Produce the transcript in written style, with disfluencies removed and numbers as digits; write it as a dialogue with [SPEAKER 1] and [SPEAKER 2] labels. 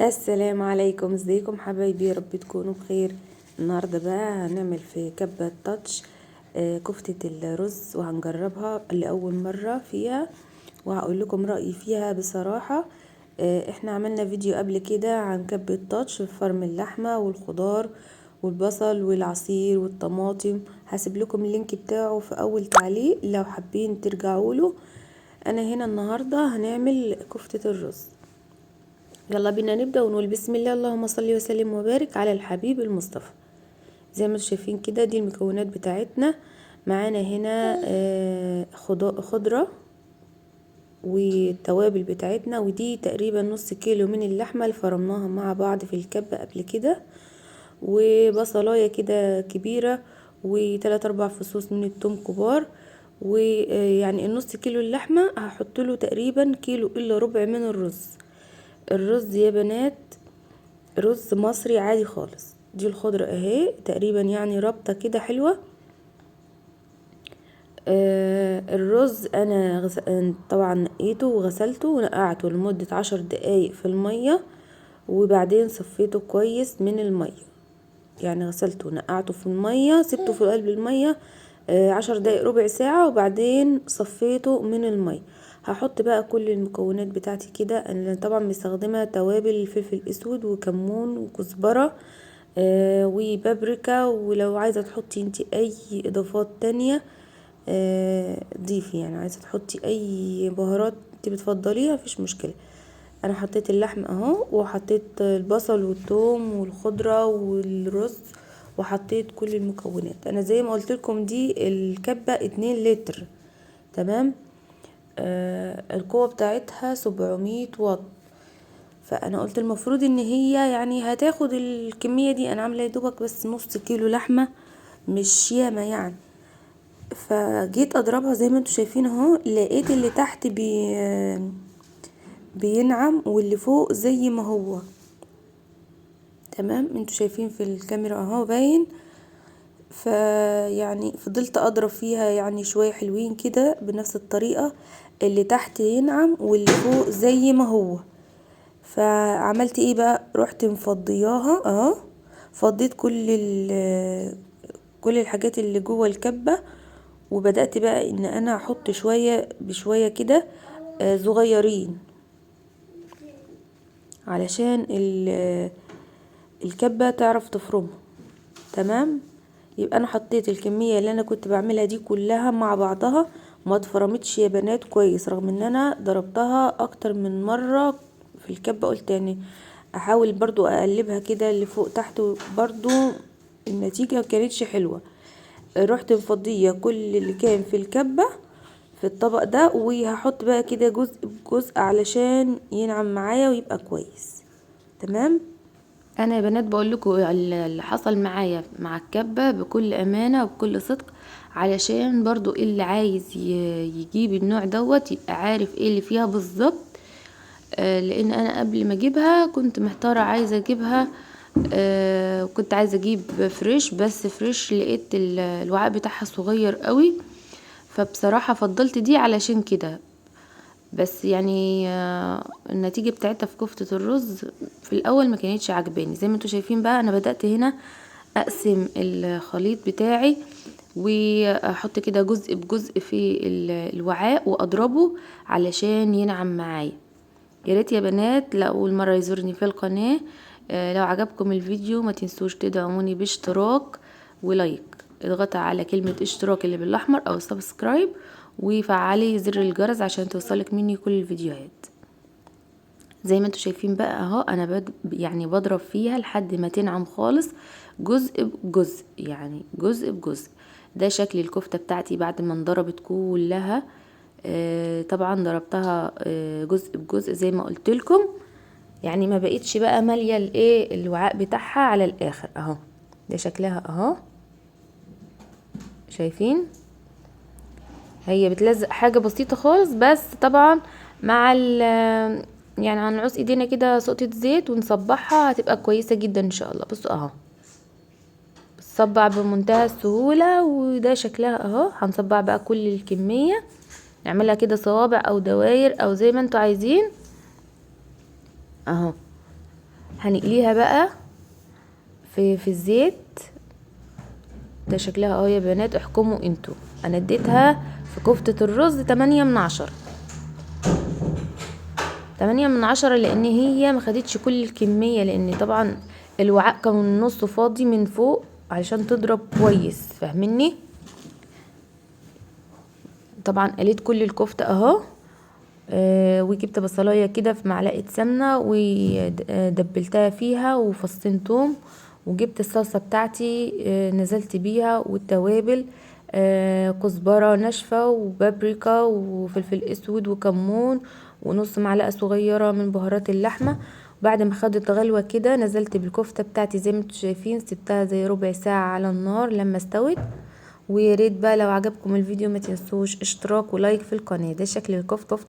[SPEAKER 1] السلام عليكم، ازيكم حبايبي؟ يا رب تكونوا بخير. النهارده بقى هنعمل في كبة تاتش كفتة الرز، وهنجربها لأول مرة فيها وهقول لكم رأيي فيها بصراحة. احنا عملنا فيديو قبل كده عن كبة تاتش في فرم اللحمة والخضار والبصل والعصير والطماطم، هسيب لكم ال link بتاعه في اول تعليق لو حابين ترجعوا له. انا هنا النهارده هنعمل كفتة الرز، يلا بينا نبدأ ونقول بسم الله، اللهم صل وسلم وبارك على الحبيب المصطفى. زي ما انتم شايفين كده دي المكونات بتاعتنا. معانا هنا خضرة والتوابل بتاعتنا، ودي تقريبا نص كيلو من اللحمة اللي فرمناها مع بعض في الكبة قبل كده، وبصلاية كده كبيرة، وتلات اربع فصوص من التوم كبار، ويعني النص كيلو اللحمة هحط له تقريبا كيلو الا ربع من الرز. الرز يا بنات رز مصري عادي خالص. دي الخضرة اهي تقريبا يعني رابطة كده حلوة. الرز انا طبعا نقيته وغسلته ونقعته لمدة 10 دقايق في المية، وبعدين صفيته كويس من المية. يعني غسلته ونقعته في المية، سبته في قلب المية 10 دقايق ربع ساعة، وبعدين صفيته من المية. هحط بقى كل المكونات بتاعتي كده. انا طبعا مستخدمة توابل فلفل اسود وكمون وكزبره وبابريكا، ولو عايزه تحطي انت اي اضافات تانية ضيفي، يعني عايزه تحطي اي بهارات انت بتفضليها مفيش مشكلة. انا حطيت اللحم اهو، وحطيت البصل والثوم والخضره والرز، وحطيت كل المكونات. انا زي ما قلت لكم دي الكبه 2 لتر، تمام. القوة بتاعتها 700 واط، فانا قلت المفروض ان هي يعني هتاخد الكمية دي. انا عاملة يدوبك بس نص كيلو لحمة، مش ياما يعني. فجيت اضربها زي ما انتم شايفين اهو، لقيت اللي تحت بينعم واللي فوق زي ما هو، تمام. انتوا شايفين في الكاميرا اهو باين. فيعني فضلت اضرب فيها يعني شوية حلوين كده بنفس الطريقة، اللي تحت ينعم واللي فوق زي ما هو. فعملت ايه بقى؟ رحت مفضياها اهو، فضيت كل الحاجات اللي جوه الكبة، وبدأت بقى ان انا احط شوية بشوية كده صغيرين علشان الكبة تعرف تفرمها، تمام. يبقى انا حطيت الكمية اللي انا كنت بعملها دي كلها مع بعضها، ما اتفرمتش يا بنات كويس، رغم ان انا ضربتها اكتر من مرة في الكبة. قلت يعني احاول برضو اقلبها كده اللي فوق تحت، برضو النتيجة ما كانتش حلوة. رحت مفضية كل اللي كان في الكبة في الطبق ده، وهحط بقى كده جزء بجزء علشان ينعم معايا ويبقى كويس، تمام.
[SPEAKER 2] انا يا بنات بقول لكم اللي حصل معايا مع الكبة بكل امانة وبكل صدق، علشان برضو اللي عايز يجيب النوع دوت يبقى عارف ايه اللي فيها بالظبط. لان انا قبل ما اجيبها كنت محتارة، عايزة اجيبها، كنت عايزة اجيب فريش، بس فريش لقيت الوعاء بتاعها صغير قوي، فبصراحة فضلت دي علشان كده. بس يعني النتيجة بتاعتها في كفتة الرز في الاول ما كانتش عجباني. زي ما انتوا شايفين بقى انا بدأت هنا اقسم الخليط بتاعي، واحط كده جزء بجزء في الوعاء واضربه علشان ينعم معايا. يا ريت يا بنات لاول مرة يزورني في القناة، لو عجبكم الفيديو ما تنسوش تدعموني باشتراك و like، اضغطي على كلمة اشتراك اللي بالاحمر او subscribe، وفعلي زر الجرس عشان توصلك مني كل الفيديوهات. زي ما انتوا شايفين بقى اهو انا يعني بضرب فيها لحد ما تنعم خالص، جزء بجزء، يعني جزء بجزء. ده شكل الكفتة بتاعتي بعد ما انضربت كلها. طبعا ضربتها جزء بجزء زي ما قلت لكم، يعني ما بقتش بقى مالية الوعاء بتاعها على الاخر اهو. ده شكلها اهو، شايفين هي بتلزق حاجة بسيطة خالص، بس طبعا مع يعني هنعوز ايدينا كده سقطة زيت ونصبعها هتبقى كويسة جدا ان شاء الله. بصوا اهو بتصبع بمنتهى السهولة، وده شكلها اهو. هنصبع بقى كل الكمية، نعملها كده صوابع او دواير او زي ما انتوا عايزين اهو. هنقليها بقى في الزيت. ده شكلها اهو يا بنات، احكموا انتوا. انا اديتها في كفتة الرز 8 من 10، 8 من 10، لان هي ما خدتش كل الكمية، لان طبعا الوعاء كان نصه فاضي من فوق عشان تضرب كويس، فاهميني؟ طبعا قليت كل الكفتة اهو. وجبت بصلاية كده في معلقة سمنة ودبلتها فيها وفصين توم، وجبت الصلصة بتاعتي نزلت بيها، والتوابل كزبرة ناشفة وبابريكا وفلفل اسود وكمون ونص معلقة صغيرة من بهارات اللحمة. بعد ما خدت غلوة كده نزلت بالكفتة بتاعتي زي ما انتم شايفين، سبتها زي ربع ساعة على النار لما استوت. ويا ريت بقى لو عجبكم الفيديو ما تنسوش اشتراك ولايك في القناة. ده شكل الكفتة.